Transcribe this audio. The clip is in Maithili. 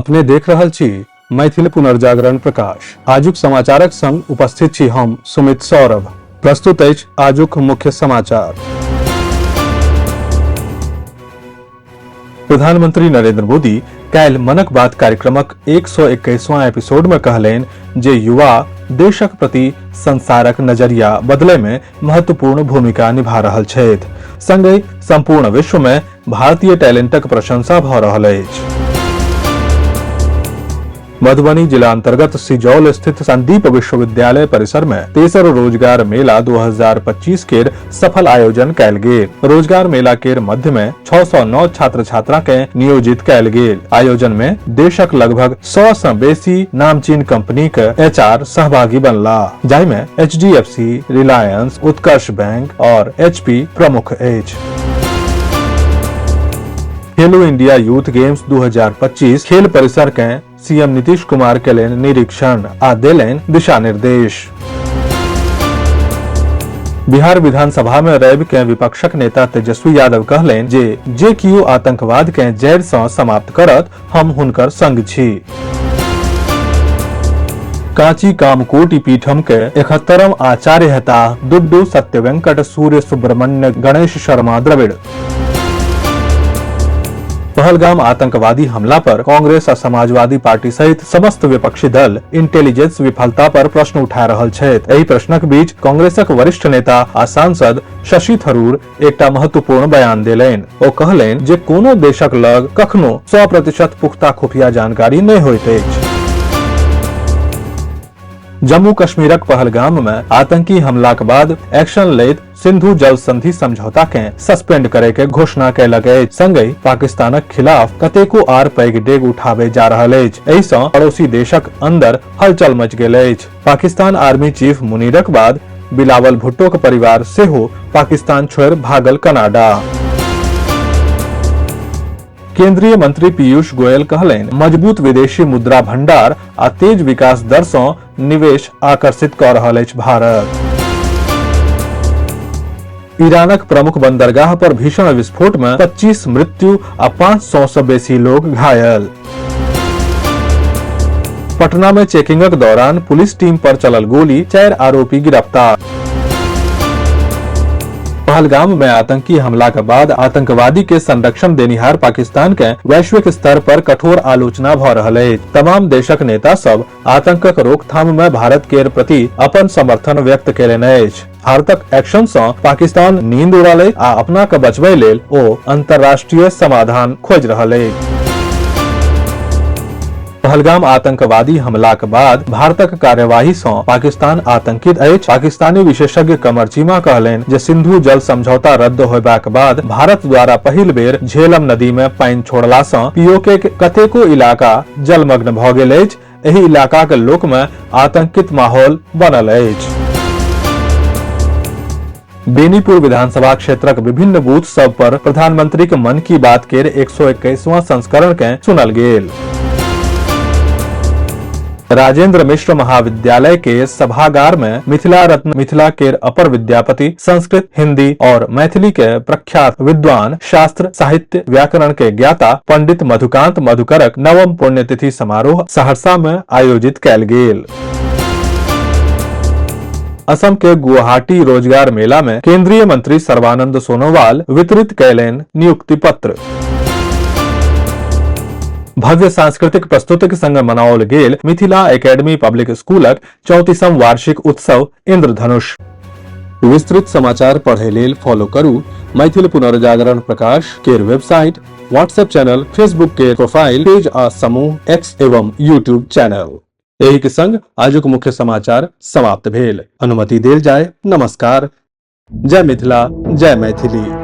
अपने देख रहल छी मैथिल पुनर्जागरण प्रकाश। आजुक समाचारक संग उपस्थित छी हम सुमित सौरभ। प्रस्तुत अछि आजुक मुख्य समाचार। प्रधानमंत्री नरेंद्र मोदी काल्हि मनक बात कार्यक्रमक 121वां एपिसोड में कहलनि जे युवा देशक प्रति संसारक नजरिया बदलय में महत्वपूर्ण भूमिका निभा रहल छथि। संगहि संपूर्ण विश्व में भारतीय टैलेंटक प्रशंसा भऽ रहल अछि। मधुबनी जिला अंतर्गत सिजौल स्थित संदीप विश्वविद्यालय परिसर में तेसर रोजगार मेला 2025 केर सफल आयोजन कयल गेल। रोजगार मेला केर मध्य में 609 छात्र छात्रा के नियोजित कयल गेल। आयोजन में देशक लगभग 100 सँ बेसी नामचीन कंपनी के एचआर सहभागी बनला, जाहि में एचडीएफसी, रिलायंस, उत्कर्ष बैंक और एचपी प्रमुख अछि। खेलो इंडिया यूथ गेम्स 2025 खेल परिसर के सीएम नीतीश कुमार केलनि निरीक्षण आ देलनि दिशा निर्देश। बिहार विधानसभा में रवि के विपक्षक नेता तेजस्वी यादव कहलनि जे जे कियो आतंकवाद के जड़ि सँ समाप्त करत हम हुनकर संग छी। कांची कामकोटि पीठम के 71 आचार्य हेताह दुड्डू सत्यवेंकट सूर्य सुब्रमण्य गणेश शर्मा द्रविड़। पहलगाम आतंकवादी हमला पर कांग्रेस आ समाजवादी पार्टी सहित समस्त विपक्षी दल इंटेलिजेंस विफलता पर प्रश्न उठा रहल छथि। एहि प्रश्नक बीच कांग्रेसक वरिष्ठ नेता आ सांसद शशि थरूर एकटा महत्वपूर्ण बयान देलनि। ओ कहलनि जे कोनो देशक लग कखनो 100% पुख्ता खुफिया जानकारी नहि होइत अछि। जम्मू कश्मीरक पहलगाम में आतंकी हमलाक बाद एक्शन लैत सिंधु जल संधि समझौता के सस्पेंड करे के घोषणा कयलक अछि। संगहि पाकिस्तानक खिलाफ कतेको आर पैघ डेग उठाबे जा रहल अछि। एहि सँ पड़ोसी देशक अंदर हलचल मच गेल अछि। पाकिस्तान आर्मी चीफ मुनीरक बाद बिलावल भुट्टो के परिवार सेहो पाकिस्तान छोड़ि भागल कनाडा। केंद्रीय मंत्री पीयूष गोयल कहलनि मजबूत विदेशी मुद्रा भंडार आ तेज विकास दर सँ निवेश आकर्षित कऽ रहल अछि भारत। ईरानक प्रमुख बंदरगाह पर भीषण विस्फोट में 25 मृत्यु आ 500 सँ बेसी लोग घायल। पटना में चेकिंगक दौरान पुलिस टीम पर चलल गोली, 4 आरोपी गिरफ्तार। पहलगाम में आतंकी हमला के बाद आतंकवादी के संरक्षण देनिहार पाकिस्तान के वैश्विक स्तर पर कठोर आलोचना भ रहल अछि। तमाम देशक नेता सब आतंकक रोकथाम में भारत के प्रति अपन समर्थन व्यक्त केलनि अछि। भारतक एक्शन सँ पाकिस्तान नींद उड़ल अछि आ अपना के बचबै लेल ओ अंतर्राष्ट्रीय समाधान खोजि रहल अछि। पहलगाम आतंकवादी हमलाक बाद भारतक कार्यवाही सँ पाकिस्तान आतंकित अछि। पाकिस्तानी विशेषज्ञ कमर चीमा कहलनि जे सिंधु जल समझौता रद्द होयबाक बाद भारत द्वारा पहिल बेर झेलम नदी मे पानि छोड़ला सँ पीओके के कतेको इलाका जलमग्न भऽ गेल अछि। एहि इलाकाक लोक मे आतंकित माहौल बनल अछि। बेनीपुर विधानसभा क्षेत्रक विभिन्न बूथ सब पर प्रधानमंत्री के मन की बात केर 121वां संस्करण के सुनल गेल। राजेंद्र मिश्र महाविद्यालय के सभागार में मिथिला रत्न मिथिला केर अपर विद्यापति संस्कृत, हिंदी और मैथिली के प्रख्यात विद्वान शास्त्र साहित्य व्याकरण के ज्ञाता पंडित मधुकांत मधुकरक नवम पुण्यतिथि समारोह सहरसा में आयोजित कयल गेल। असम के गुवाहाटी रोजगार मेला में केंद्रीय मंत्री सर्बानंद सोनोवाल वितरित कयलनि नियुक्ति पत्र। भव्य सांस्कृतिक प्रस्तुतिक संग मनाओल गेल मिथिला एकेडमी पब्लिक स्कूलक 34म वार्षिक उत्सव इंद्रधनुष। विस्तृत समाचार पढ़े लेल फॉलो करू मैथिल पुनर्जागरण प्रकाश केर वेबसाइट, व्हाट्सएप चैनल, फेसबुक के प्रोफाइल पेज आ समूह एक्स एवं यूट्यूब चैनल। एहि के संग आजुक मुख्य समाचार समाप्त भेल। अनुमति देल जाय। नमस्कार। जय मिथिला, जय मैथिली।